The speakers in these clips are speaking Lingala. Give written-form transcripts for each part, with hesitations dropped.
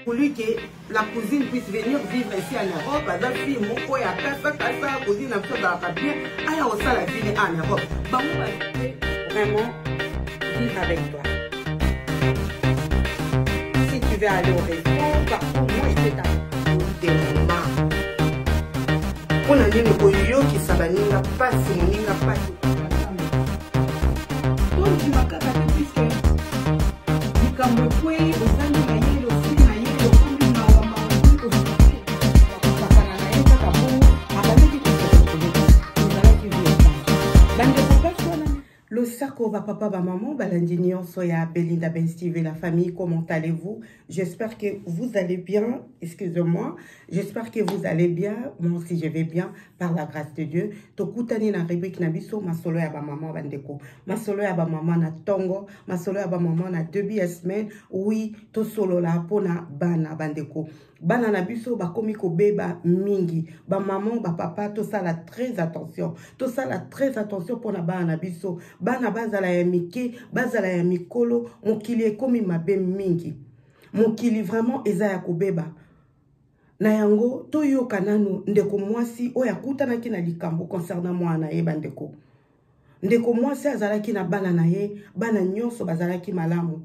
Voulu que la cousine puisse venir vivre ici en Europe. Aza fille moko ya kasa kasa, cousine na biso azalaka bien. Aya kosala vie en Europe. Bango ba vraiment vivre avec toi. Si tu veux aller au resto, partout, moi je peux t'apporter. Mpo na nini koyokisa baninga mpasi, moninga mpasi? Tondima kaka te puisque likambo ekwei, ozangi mayele, osili mayele, okomi mawa mawa, okomi kosufri, bakosakana na ye kaka bongo. Abandaki kosakana, ezalaki vie. Bandeko, mpasi wana. Losako ba papa, ba maman, balandi nyonso ya Belinda Ben Steve et la famille, comment allez-vous? J'espère que vous allez bien. Excusez-moi. J'espère que vous allez bien. Moi aussi je vais bien par la grâce de Dieu. Tokutani na rubrique na biso masolo ya ba maman, bandeko. Masolo ya ba maman na tongo, masolo ya ba maman na début ya semaine. Oui, tosolola pona bana, bandeko. Bana na biso bakomi kobeba mingi. Bamama, bapapa, tosala très attention, tosala très attention mpona bana na biso. Bana bazala ya mike, bazala ya mikolo, mokili ekomi mabe mingi. Mokili vraiment eza ya kobeba. Na yango, toyoka nanu ndeko mwasi oyo akutanaki na likambo concernant mwana na ye. Bandeko, ndeko mwasi azalaki na bana na ye, bana nyonso bazalaki malamu.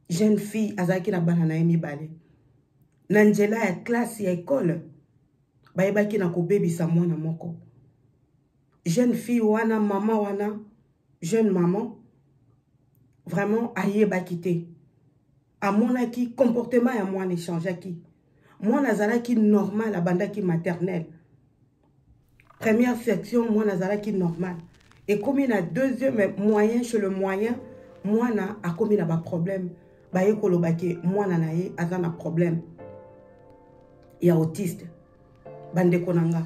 Jeune fille azalaki na bana na ye mibale. Na nzela ya classe, ya école, bayebaki na kobebisa mwana moko. Jeune fille wana, mama wana, jeune maman, vraiment ayebaki te. Amonaki comportement ya mwana echangeaki. Mwana azalaki normal, abandaki maternelle, première section, mwana azalaki normal. Ekomi na deuxième moyen, chez le moyen, mwana akomi na baproblème. Baye koloba ke mwana na ye aza na problème ya autiste. Bandeko na nga,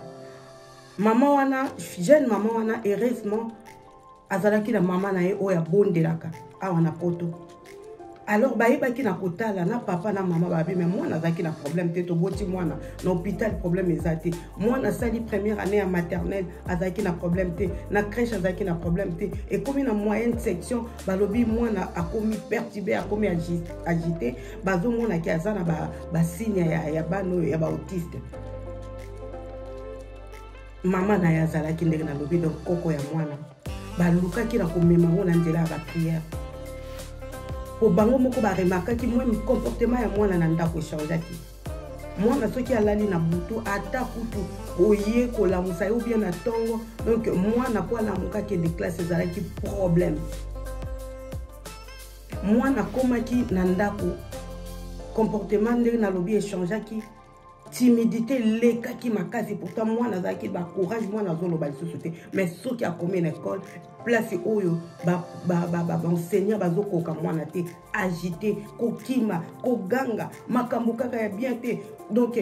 mama wana, jeune mama wana, heureusement azalaki na mama na ye oyo abondelaka awa na Poto. Alors bayebaki na kotala na papa na mama, babi: "Mais mwana azalaki na problème te, toboti mwana na hôpital, problème eza te. Mwana asali première année ya maternelle, azalaki na problème te, na crèche azalaki na problème te. Ekomi na moyenne section, balobi mwana akomi perturbé, akomi agité, bazomonaki aza na basigne ya bana oyo ya baautiste." Mama na ye azalaki, ndenge nalobi, donc koko ya mwana, balukaki na komema yango na nzela ya baprière, po bango moko baremarquaki même comportement ya mwana na ndako echangeaki. Mwana soki alali na butu, ata kutu oye kolamusa ye ou bien na ntongo, donc mwana po alamuka akende classe ezalaki problème. Mwana akomaki na ndako, comportement, ndenge nalobi, echangeaki, timidité elekaki makasi. Pourtant mwana azalaki bacourage, mwana azoloba lisusu te. Mais soki akomi na école, place oyo baenseignant bazokoka mwana te, agité, kokima, koganga, makambo kaka ya bien te. Donc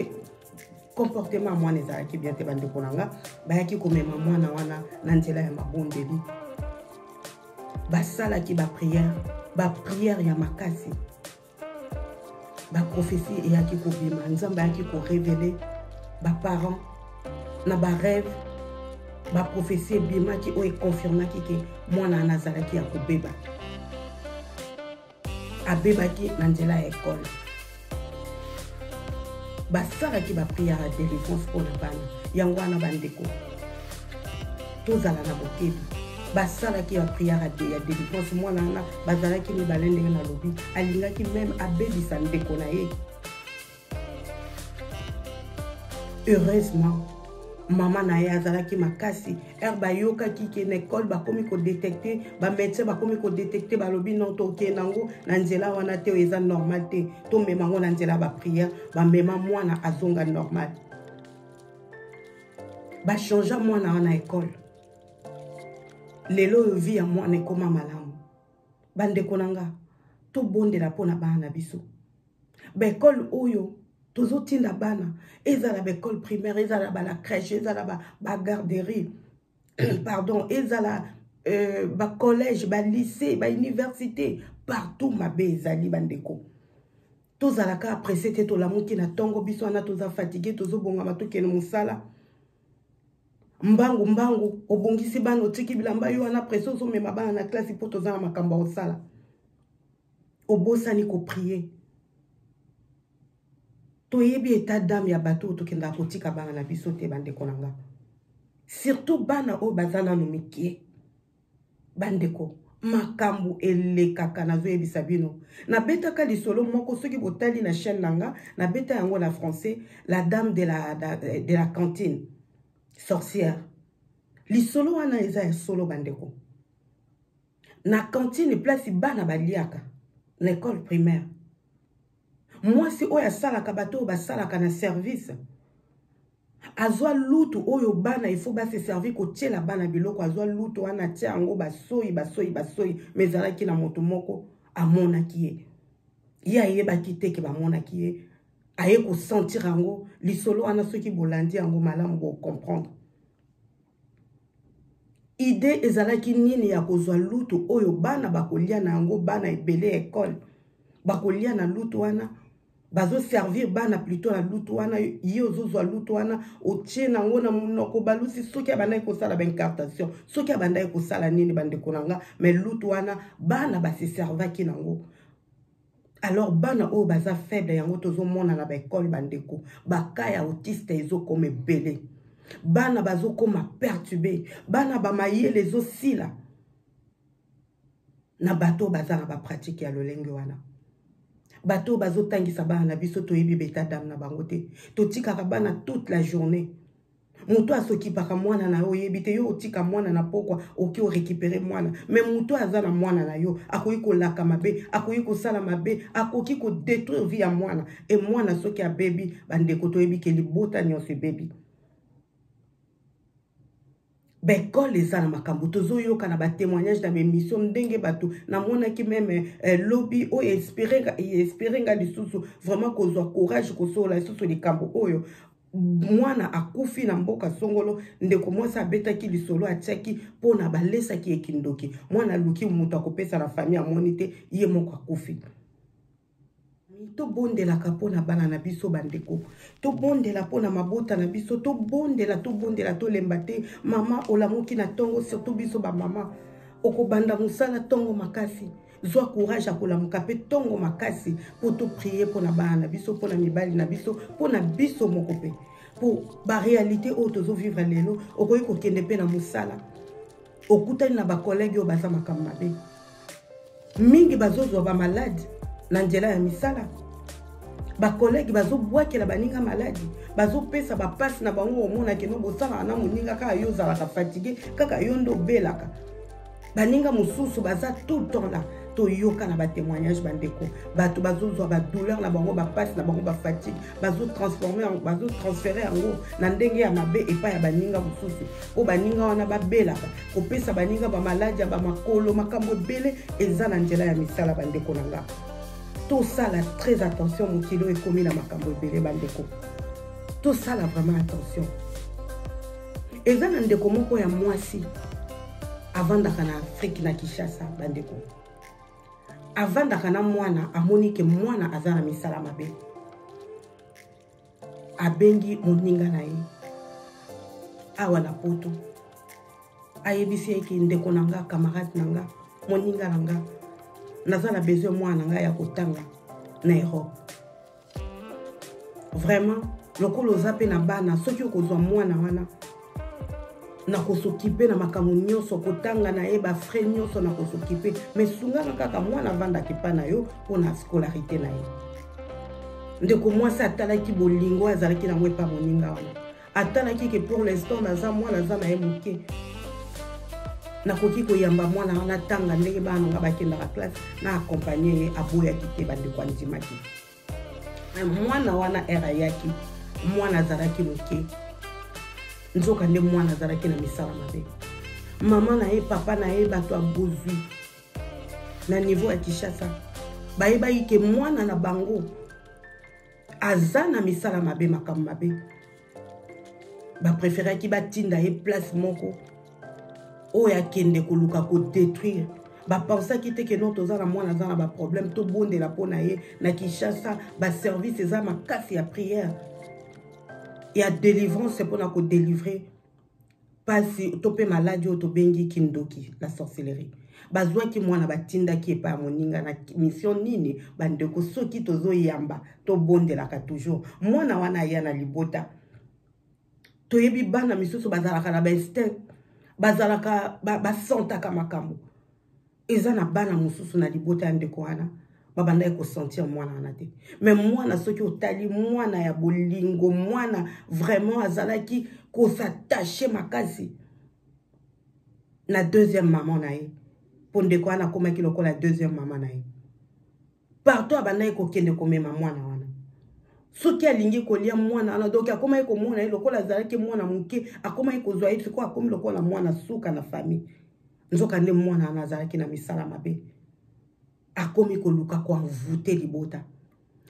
comportement ya mwana ezalaki bien te. Bandeko na nga, bayaki komema mwana wana na nzela ya mabondeli. Basalaki baprière, baprière ya makasi, baprophétie eyaki kobima, Nzambe ayaki korévéler baparent na barêve. Baprophétie ebimaki oyo econfirmaki ke mwana wana azalaki ya kobeba, abebaki na nzela ya école. Basalaki baprière ya délivrance mpona bana. Yango wana, bandeko, tozala na bokebi. Basalaki baprière ya délivrance. Mwana wana, bazalaki mibale, ndenge nalobi, alingaki même abebisa ndeko na ye. Heureusement mama na ye azalaki makasi. Ere bayokaki ke na école bakomi kodétecter, bamédecin bakomi kodétecter, balobi: "Non, tokende yango na nzela wana te, oyo eza normal te, tomema yango na nzela ya baprière." Bamema mwana, azonga normal. Bachangea mwana wana école. Lelo oyo vie ya mwana ekóma malamu. Bandeko na nga, tobondela mpo na bana na biso. Baécole oyo tozotinda bana, ezala baécole primaire, ezala bana crèche, ezala bagarderie, pardon, ezala bacollège, balycée, bauniversité, partout mabe ezali. Bandeko, tozalaka pressé te. Tolamuki na ntongo, biso wana toza fatigué, tozobongama, tokende mosala mbangu mbangu. Obongisi bana, otiki bilamba, yo wana pressé, ozomema bana na klasi mpo toza na makambo ya kosala. Obosani koprier. Toyebi état d'âme ya bato oyo tokendaka kotika bana na biso te, bandeko na nga, surtout bana oyo baza nanu mike. Bandeko, makambo elekaka, nazoyebisa bino. Nabetaka lisolo moko, soki botali na chaîne na nga, nabeta yango na français, la dame de la cantine sorcière. Lisolo wana eza ya solo, bandeko. Na cantine, place bana baliaka na école primaire, mwasi oyo asalaka, bato oyo basalaka na service, azwa lutu oyo bana ifo base servir, kotiela bana biloko. Azwa lutu wana, atia yango basoi, basoi, basoi. Mais ezalaki na moto moko amonaki ye. Ye ayebaki te ke bamonaki ye, aye kosentir yango. Lisolo wana, soki bolandi yango malamu, bocomprendre idée ezalaki nini ya kozwa lutu oyo bana bakolia na yango. Bana ebele ya école bakolia na lutu wana, bazoservir bana plutôt na lutu wana. Ye ozozwa lutu wana, otie nango na monoko, balusi. Soki abandaki kosala baincantation, soki abandaki kosala nini, bandeko na nga, mais lutu wana bana baseservaki nango. Alors bana oyo baza faible, yango tozomona na baécole, bandeko, bacas ya autiste ezokoma ebele. Bana bazokoma perturbé, bana bamayele ezosila na bato oyo baza na bapratique ya lolenge wana. Bato oyo bazotangisa bana na biso, toyebi baétat d'âme na bango te. Totikaka bana toute la journée. Moto asokipaka mwana na yo, oyebi te. Yo otika mwana na pokwa, oki orécupérer mwana, mais moto aza na mwana na yo akoki kolaka mabe, akoki kosala mabe, akoki kodétruire vie ya mwana. E mwana soki abebi, bandeko, toyebi ke libota nyonso ebebi. Baécole eza na makambo tozoyoka na batémoignage, na baémission, ndenge bato namonaki même lobi oyo inspiré nga lisusu vraiment kozwa courage kosolola lisusu likambo oyo. Mwana akufi na mboka songolo. Ndeko mwasi abetaki lisolo, atiaki mpona balesaki ye kindoki. Mwana aluki moto akopesa na famille, amoni te, ye moko akufi. Tobondelaka mpona bana na biso, bandeko. Tobondela mpona mabota na biso. Tobondela, tobondela, tolemba te. Mama, olamuki na ntongo, surtout biso bamama, okobanda mosala ntongo makasi, zwa courage ya kolamuka mpe ntongo makasi mpo toprier mpona bana na biso, mpona mibali na biso, mpona biso moko mpe, mpo baréalité oyo tozovivre lelo. Okoki kokende mpe na mosala, okutani na bacollègue oyo baza makambo mabe mingi, bazozwa bamaladi na nzela ya misala. Bacollègue bazobwakela baninga maladi, bazopesa bapasi na bango. Omona keno bosalaka na moninga, kaka yo ozalaka fatigué, kaka yo nde obelaka, baninga mosusu baza tout le temps là. Toyoka na batémoignage, bandeko, bato bazozwa badouleur na bango, bapasi na bango, bafatigue, bazotransformer, bazotransférer yango na ndenge ya mabe epai ya baninga mosusu, mpo baninga wana babelaka, kopesa baninga bamaladi ya bamakolo. Makambo ebele eza na nzela ya misala. Bandeko na nga, tosala très attention. Mokili oyo ekomi na makambo ebele, bandeko, tosala vraiment attention. Eza na ndeko moko ya mwasi avandaka na Afrique, na Kinshasa, bandeko. Avandaka na mwana. Amoni ke mwana aza na misala mabe. Abengi moninga na ye awa na Poto, ayebisi ye ke: "Ndeko na nga, camarade na nga, moninga na nga, naza na besoin mwana na ngai ya kotanga na Europe. Vraiment, lokola oza mpe na bana, soki okozwa mwana wana, nakosokipe na makambo nyonso, kotanga na ye, bafrais nyonso nakosokipe, mais sungaka kaka mwana avandaka epa na yo mpona scolarité na ye." Ndeko mwasi atalaki bolingo azalaki nango epa moninga wana, atalaki ke pour l'instant naza mwana aza na ye moke, nakoki koyamba mwana wana tanga ndenge bana nanga bakendaka classe, na accompagner ye. Aboyaki te, bandeko, andimaki mwana wana. Ere ayaki, mwana azalaki moke, nzoka nde mwana azalaki na misala mabe. Mama na ye, papa na ye, bato ya bozwi na niveau ya Kinshasa, bayebaki ke mwana na bango aza na misala mabe, makambo mabe. Bapréféraki batinda ye place moko oyo akende koluka kodétruire. Bapensaki te ke non, toza na mwana aza na baproblème, tobondela mpo na ye. Na Kinshasa, baservice eza makasi ya prière, ya délivrance, mpona kodélivrer pasi to mpe maladi oyo tobengi kindoki, la sorcellerie. Bazwaki mwana, batindaki epai ya moninga na mission nini? Bandeko, soki tozoyamba, tobondelaka toujours. Mwana wana aya na libota. Toyebi bana misusu bazalaka na bainstinct, bazalaka basentaka makambo. Eza na bana mosusu na libota ya ndeko wana babandaki kosentir mwana wana te. Me mwana, soki otali mwana ya bolingo, mwana vraiment azalaki kos'attacher makasi na deuxième mama na ye, mpo ndeko wana akomaki lokola deuxième mama na ye. Partout abandaki kokende komema mwana wana, soki alingi kolia mwana wana, donc akomaki komona ye lokola azalaki mwana moke, akomaki kozwa ye. Sikoyo akomi lokola mwana suka na famille. Nzoka nde mwana wana azalaki na misala mabe. Akomi koluka koenvoûter libota,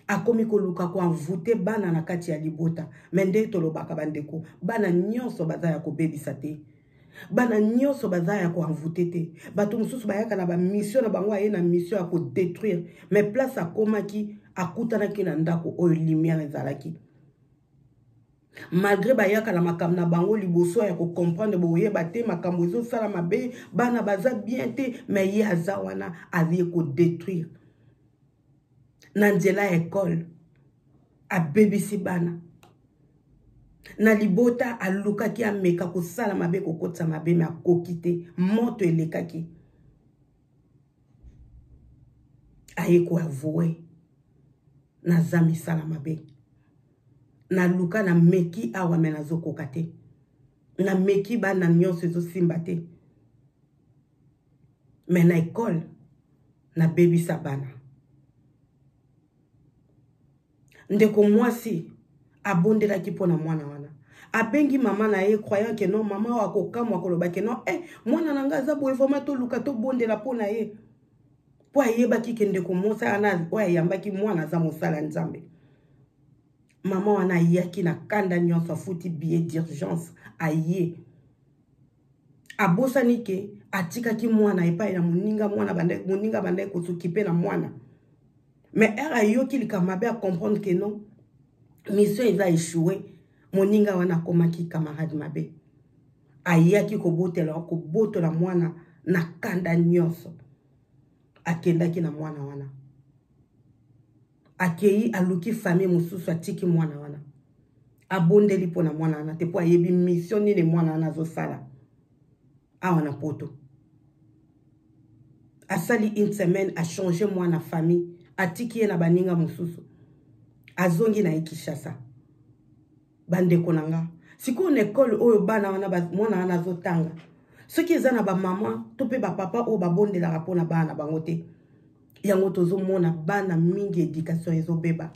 akomi koluka koenvoûter bana na kati ya libota. Me nde tolobaka, bandeko, bana nyonso baza ya kobebisa te, bana nyonso baza ya koenvoûter te. Bato mosusu bayaka na bamission na bango, aye na mission ya kodétruire. Mais place akomaki, akutanaki na ndako oyo lumière ezalaki. Malgré bayaka na makambo na bango, liboso ya kocomprendre, boyeba te makambo ezosala mabe, bana baza bien te. Mais ye aza wana, aye kodétruire na nzela ya ekole, abebisi bana na libota. Alukaki ameka kosala mabe, kokotisa mabe, me akoki te. Moto elekaki, aye koavouer: "Naza misala mabe, naluka, nameki awa, me nazokoka te. Nameki bana nyonso, ezosimba te. Me na ekole nabebisa bana." Ndeko mwasi abondelaki mpo na mwana wana. Abengi mama na ye, croyant que non, mama oyo akokamwa, koloba que non, eh, mwana na ngai aza boye, vraiment toluka tobondela mpo na ye, mpo ayebaki ke ndeko mwasi wana oyo ayambaki mwana aza mosala Nzambe. Mama wana ayaki na kanda nyonso, afuti billet d'urgence, aye. Abosani ke atikaki mwana epai na moninga. Mwana, moninga bandaki kos'occuper na mwana. Mais heure ayoki likambo mabe, acomprendre que non, mission eza échoué. Moninga wana akomaki camarade mabe, ayaki kobotela, kobotola mwana na kanda nyonso. Akendaki na mwana wana, akei, aluki famille mosusu, atiki mwana wana. Abondeli mpo na mwana wana te, mpo ayebi mission nini mwana wana azosala awa na Poto. Asali une semaine, achanger mwana famille, atiki ye na baninga mosusu, azongi na ye Kinshasa. Bandeko na nga, sikoyo na ekole oyo bana wana, mwana wana azotanga, soki eza na bamama to mpe bapapa oyo babondelaka mpona bana na bango te, yango tozomona bana mingi éducation ezobeba,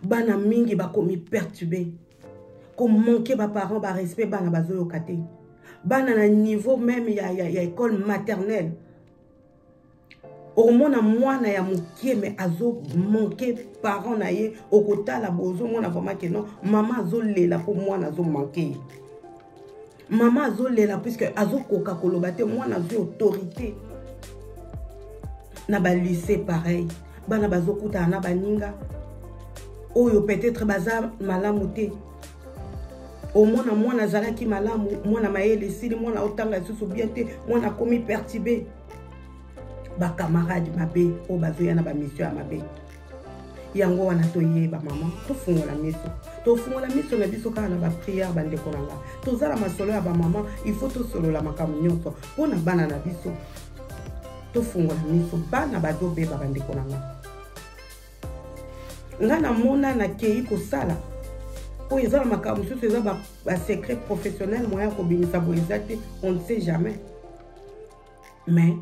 bana mingi bakomi perturbé, komanquer baparent barespect. Bana bazoyoka te, bana na niveau même ya école maternelle. Okomona mwana ya moke, me azomanquer parent na ye. Okotala, bozomona vraiment que non, mama azolela mpo mwana azomanquer ye. Mama azolela puisque azokoka koloba te, mwana azwi autorité. Na balycée pareil, bana bazokutana na baninga oyo peut-être baza malamu te. Omona mwana azalaki malamu, mwana mayele esili, mwana otanga lisusu bien te, mwana akomi perturbé. Bacamarade mabe oyo bazoya na bamission ya mabe. Yango wana toyeba, mama, tofungola miso, tofungola miso na biso kaka na baprière. Bandeko na nga, tozala masolo ya bamama, il faut tosolola makambo nyonso mpo na bana na biso. Tofungola miso, bana bazobeba. Bandeko na nga, nga namona, nakei kosala oyo eza na makambo mosusu, eza basecret professionnel, moyen ya kobimisa boye eza te, on ne sait jamais. Mais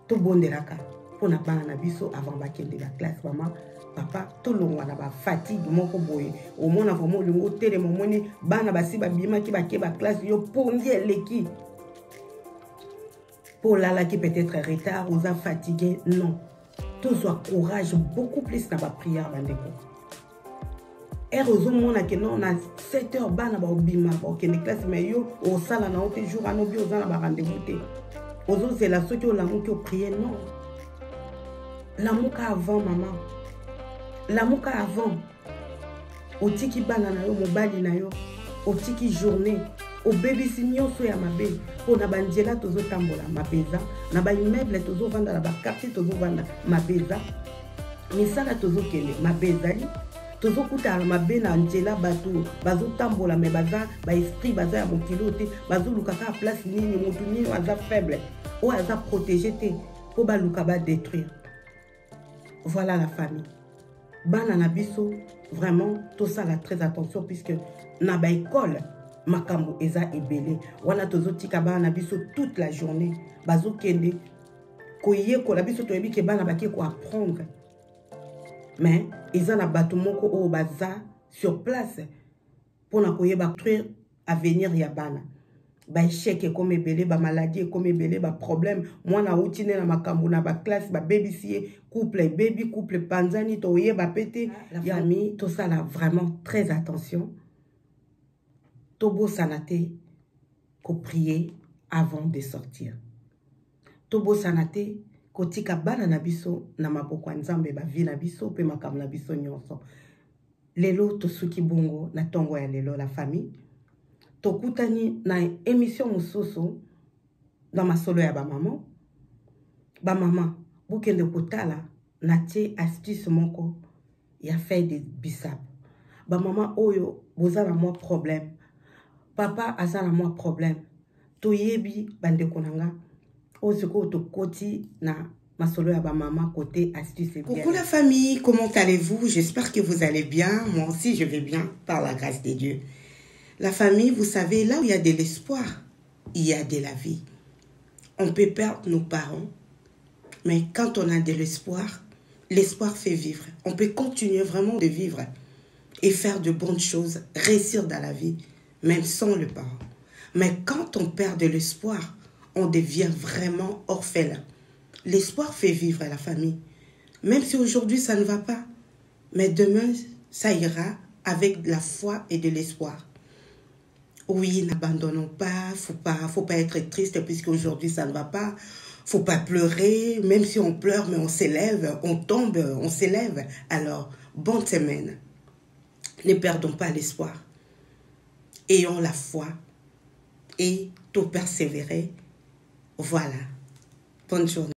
tobondelaka mpona bana na biso avant bakende baclasse. Mama, papa, tolongwa na bafatigue moko boye. Omona vraiment olingi otelema, omoni bana basi babimaki, bake baclasse, yo pongi eleki mpo olalaki peut-être retard, oza fatigué. Non, tozwa courage beaucoup plus na baprière. Bandeko, heure ozomona que non, na 7 heures bana baobima, baokende classe, mais yo osala na yo te jour wana, obi oza na barendez-vous te, ozozela soki olamuki oprier. Non, lamuka avant, mama, lamuka avant. Otiki bana na yo, mobali na yo, otiki journée. Obebisi nyonso ya mabe mpo na banzela tozotambola mabe eza, na baimmeuble tozovanda, na baquartier tozovanda mabe eza, misala tozokende mabe ezali, tozokutana mabe na nzela. Bato bazotambola me baza baesprit, baza ya mokili oyo te, bazoluka kaka place nini, motu nini aza faible, oyo aza protégé te, mpo baluka badétruire. Voilà la famille, bana na biso, vraiment tosala très attention, puisque na baekole makambo eza ebele wana. Tozotika bana na biso toute la journée, bazokende koyekola. Biso toyebi ke bana bake koapprendre, mais eza na bato moko oyo baza sur place mpona koyeba construire avenir ya bana. Baéchec ekoma ebele, bamaladi ekoma ebele, baproblème. Mwana awuti nde na makambo na baklasse, babebisi ye, couple ebebi, couple epanzani, toyeba mpe te. La famille, tosala vraiment très attention. Tobosana te koprier avant de sortir, tobosana te kotika bana na biso na maboko ya Nzambe, bavie na biso mpe makambo na biso nyonso. Lelo tosuki bongo na ntongo ya lelo. La famille, tokutani na émission mosusu na masolo ya bamama. Bamama, bokende kotala, natie astuce moko ya feuille de bissap. Bamama oyo boza na mwa problème, papa aza na mwa problème, toyebi bandeko na nga oyo. Sikoyo tokoti na masolo ya bamama côté astuce. Coucou la famille, comment allez-vous? J'espère que vous allez bien. Moi aussi, je vais bien par la grâce de Dieu. La famille, vous savez, là où il y a de l'espoir, il y a de la vie. On peut perdre nos parents, mais quand on a de l'espoir, l'espoir fait vivre. On peut continuer vraiment de vivre et faire de bonnes choses, réussir dans la vie, même sans le parent. Mais quand on perd de l'espoir, on devient vraiment orphelin. L'espoir fait vivre la famille. Même si aujourd'hui ça ne va pas, mais demain ça ira avec de la foi et de l'espoir. Oui, n'abandonnons pas, faut pas être triste puisque aujourd'hui ça ne va pas. Faut pas pleurer, même si on pleure, mais on s'élève, on tombe, on s'élève. Alors, bonne semaine. Ne perdons pas l'espoir. Ayons la foi et tout persévérer. Voilà. Bonne journée.